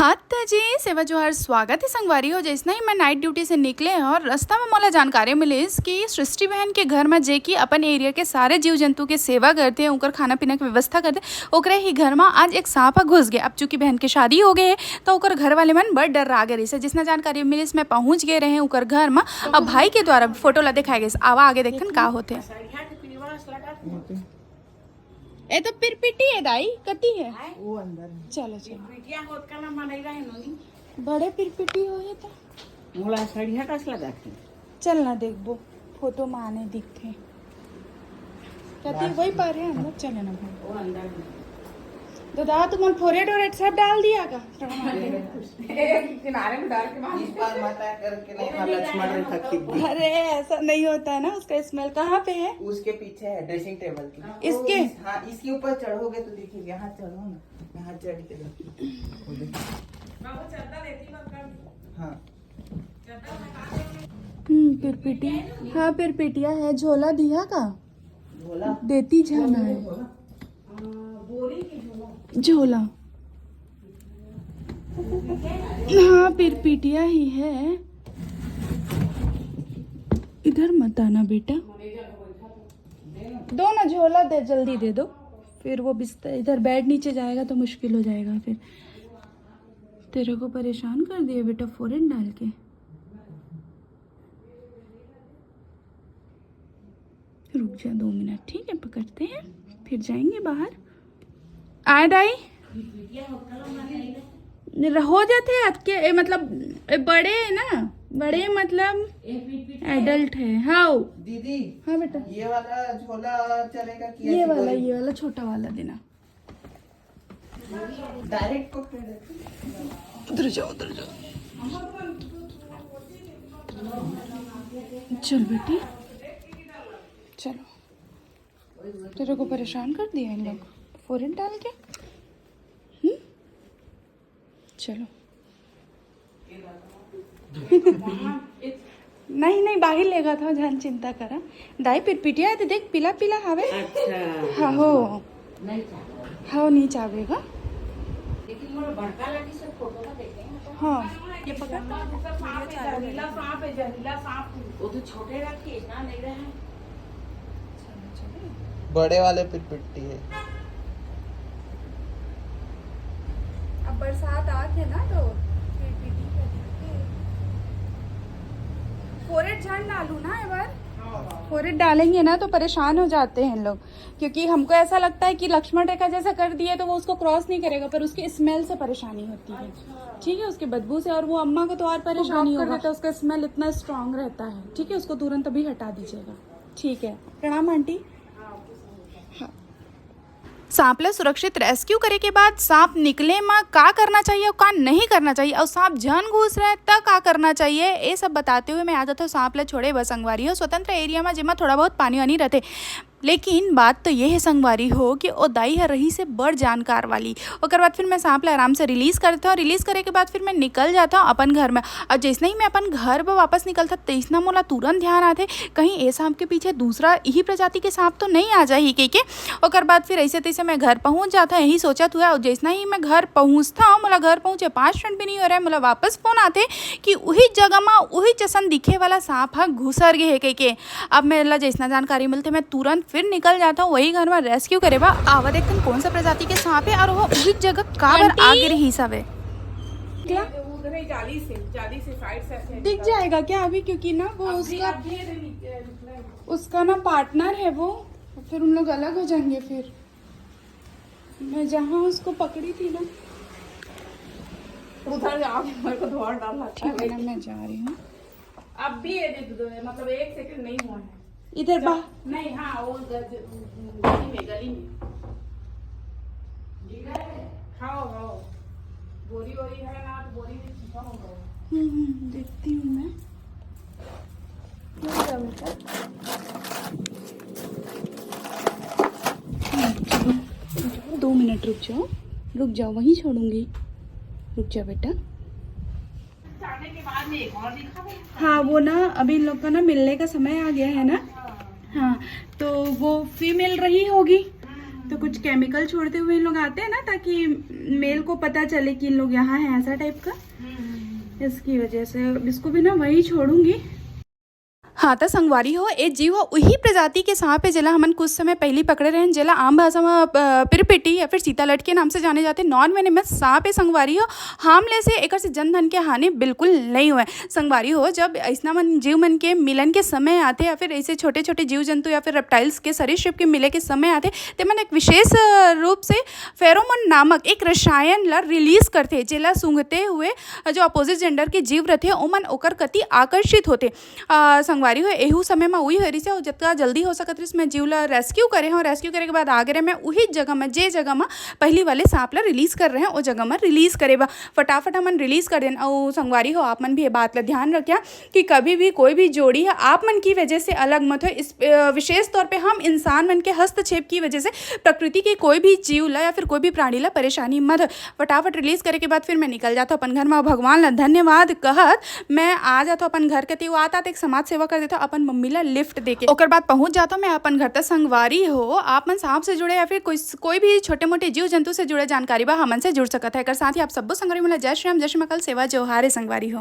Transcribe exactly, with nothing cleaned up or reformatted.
हाँ त जी, सेवा जोहार, स्वागत हे संगवारी हो। जैसना ही मैं नाइट ड्यूटी से निकले हँव और रस्ता में मोला जानकारी मिलिस कि सृष्टि बहन के घर में, जे कि अपन एरिया के सारे जीव जंतु के सेवा करथे, उकर खाना पीना के व्यवस्था करथे, ओकरे ही घर में आज एक सांप ह घुस गे। अब चूंकि बहन के शादी हो गए हे, तो ओकर घर वाले मन बड़ डर्रा गे रहिस हे। जैसना जानकारी मिलिस, मैं पहुंच गए रहे उकर घर में। अब भाई के द्वारा फोटो ला दिखाए गए। आवा आगे देखन का होथे। ए तो पिरपिटी हे दाई, कती हे? वो अंदर है। चलो, चलो। पिटिया होत का ना मनई रहे नोनी। बड़े पिरपिटी होही तो। मोला सड़िया कस लगथे। चल ना देखबो, फोटो में आने दिखथे। कती वही पर है अंदर, चले ना भाई। वो अंदर है। तो दादा, तुमन फोरेट वोरेट सब डाल दिया का? एक किनारे में डाल के मार। इस बार माता करके नहीं, हाँ, लक्ष्मण रेखा खींच दी। अरे, ऐसा नहीं होता है ना, उसका स्मेल कहाँ पे है? उसके पीछे है, ड्रेसिंग टेबल के। इसके? इस, हाँ, इसके ऊपर चढ़ोगे तो दिखेगी। यहाँ चढ़ो ना, यहाँ चढ़ के देखो। वो देखो। हाँ। हम्म, पिरपिटी। हाँ, पिरपिटिया है। झोला दिया का? झोला? देती जाना है। झोला। हाँ, पिरपिटिया ही है। इधर मत आना बेटा। दो ना, झोला दे, जल्दी दे दो। फिर वो बिस्तर, इधर बेड नीचे जाएगा तो मुश्किल हो जाएगा फिर। तेरे को परेशान कर दिया बेटा, फोरेट डाल के। रुक जा दो मिनट, ठीक है, पकड़ते हैं, फिर जाएंगे बाहर। आए दाई? हो जाथे अतके, ए, मतलब, ए, बड़े ना, बड़े मतलब एडल्ट है। हाँ दीदी, हाँ बेटा, ये वाला झोला चलेगा कि ये वाला, ये वाला छोटा वाला देना। डायरेक्ट पकड़ लेते। उधर जाओ, उधर जाओ। चल बेटी, चलो। तेरे को परेशान कर दिया इन लोग फोरेट डाल के। हम्म, चलो। नहीं, नहीं, बाहिर लेगा था, जान चिंता करा। दाई पिरपिटिया है तो देख, पीला पीला हवे। अच्छा। हाँ हो। नहीं चाहता। हाँ, नहीं चाहेगा। लेकिन मोला बड़का लगी से फोटो ला देखे हैं तो। हाँ, ये पकड़। दूसरा सांप है, जहरीला सांप है, जहरीला सांप। वो तो छोटे रखे, इतना नहीं रहे। बड़े वाले पिरपिटी है। अब बरसात आत है ना, तो पिरपिटी का दिखते। फोरेट झाड़ ना लू ना एक बार। फोरेट डालेंगे ना तो परेशान हो जाते हैं लोग, क्योंकि हमको ऐसा लगता है कि लक्ष्मण रेखा जैसा कर दिए तो वो उसको क्रॉस नहीं करेगा, पर उसकी स्मेल से परेशानी होती है। ठीक है, उसकी बदबू से, और वो अम्मा को तो और परेशानी होगा। उसका स्मेल इतना स्ट्रांग रहता है। ठीक है, उसको तुरंत अभी हटा दीजिएगा। ठीक है, प्रणाम आंटी। हाँ। सांप ला सुरक्षित रेस्क्यू करे के बाद सांप निकले म का करना चाहिए और का नहीं करना चाहिए, और सांप झन घुस रहे त का करना चाहिए, ये सब बताते हुए मैं आ जाता हूँ सांप ला छोड़े बर संगवारी हो, स्वतंत्र एरिया में, जेमा थोड़ा बहुत पानी वानी रहते। लेकिन बात तो ये है संगवारी हो कि ओ दाई हर रहिस हे बड़ जानकार वाली। ओकर बाद फिर मैं सांप ला आराम से रिलीज करते हूँ। रिलीज करे के बाद फिर मैं निकल जाता हूँ अपन घर में। और जैसने ही मैं अपन घर पर वापस निकलता, तैसना मोला तुरंत ध्यान आते, कहीं ए सांप के पीछे दूसरा इही प्रजाति के सांप तो नहीं आ जाही कहिके। ओकर बाद फिर ऐसे तैसे मैं घर पहुँच जाता, यही सोचत हुआ। और जैसना ही मैं घर पहुँचता हूँ, मोला घर पहुँचे पाँच मिनट भी नहीं हो रहा है, मोला वापस फोन आते कि उही जगह में उही जैसन दिखे वाला सांप ह घुसर गे हे कहिके। अब मेला जैसना जानकारी मिलते, मैं तुरंत फिर निकल जाता हूँ वही घर में रेस्क्यू करे बर। आवा देखथन कौन सा प्रजाति के सांप है और वो उही जगह काबर आंटी? आगे रहिस हवे। क्या? उधर ही जाली से, जाली से साइड से ऐसे दिख निकल। जाएगा क्या अभी? क्योंकि ना वो अभी, उसका, अभी ये नहीं, ये निकला है। उसका ना पार्टनर है वो, फिर उन लोग अलग हो जाएंगे फिर। मैं जहाँ उसको पकड़ी थी ना। उधर जाओ, मेरे को धोआ डाल लगता ठीक है है। ना, मैं जा रही हूँ। अब भी ये दे दो, मतलब एक सेकंड नहीं हुआ है। इधर बा- नहीं, हाँ, वो ग-, ग-, गली में, गली में। खाओ, खाओ। बोरी वोरी है ना, तो बोरी में छिपा होगा वो। हम्म, हम्म, देखती हूँ मैं। रुक जाओ बेटा। हाँ, चलो, दो मिनट रुक जाओ, रुक जाओ, वहीं छोड़ूंगी। रुक जाओ बेटा। हाँ, वो ना अभी इन लोग का ना मिलने का समय आ गया है ना। हाँ, तो वो फीमेल रही होगी। तो कुछ केमिकल छोड़ते हुए इन लोग आते हैं ना, ताकि मेल को पता चले कि इन लोग यहाँ हैं, ऐसा टाइप का। इसकी वजह से अब इसको भी ना वहीं छोड़ूंगी। हाँ, त संगवारी हो, ए जीव ह उही प्रजाति के सांप हे, जेला हमन कुछ समय पहिली पकड़े रहेन, जेला आम भाषा म, अ, पिरपिटी या फिर सीतालट के नाम से जाने जाथे। नॉन वेनेमस सांप हे संगवारी हो, हार्मलेस हे, एकर से जन धन के हानि बिल्कुल नइ होय। संगवारी हो, जब अइसना मन, जीव मन के मिलन के समय आथे या फिर ऐसे छोटे-छोटे जीव जंतु या फिर रेप्टाइल्स के, सरीसृप के मिले के समय आथे, ते मन एक विशेष, अ, रूप से फेरोमोन नामक एक रसायन ला रिलीज करथे, जेला सूंघते हुए, अ, जो अपोजिट जेंडर के जीव रथे, ओमन ओकर कति आकर्षित होथे। अ, संगवारी हो, एहू समय म उही होय रिहिस हे, अउ जतका जल्दी हो सकत रिहिस, मैं जीव ला रेस्क्यू करे हंव। रेस्क्यू करे के बाद आगे रहे मैं उही जगह म, जे जगह म पहिली वाले सांप ला रिलीज कर रहे हंव, ओ जगह म रिलीज करे बर फटाफट हमन रिलीज कर देन। अउ संगवारी हो, आप मन भी ये बात ला ध्यान रखिया कि कभी भी कोई भी जोड़ी ह आप मन की वजह से अलग मत हो। इस, अ, विशेष तौर पे हम इंसान मन के हस्तक्षेप की वजह से प्रकृति के कोई भी जीव ला या फिर कोई भी प्राणी ला परेशानी मत हो। फटाफट रिलीज करे के बाद फिर मैं निकल जाथंव अपन घर म। भगवान ला धन्यवाद कहत मैं आ जाथंव अपन घर कति। वो आत आत एक समाज सेवा कर देथंव अपन मम्मी ला लिफ्ट देके। ओकर बाद पहुंच जाथंव मैं अपन घर। त संगवारी हो, आप मन सांप से जुड़े या फिर कोई, कोई भी छोटे मोटे जीव जंतु से जुड़े जानकारी बर हमन से जुड़ सकत हे। एकर साथ ही आप सब्बो संगवारी मन ला जय श्री राम, जय श्री महाकाल, सेवा जोहार हे संगवारी हो।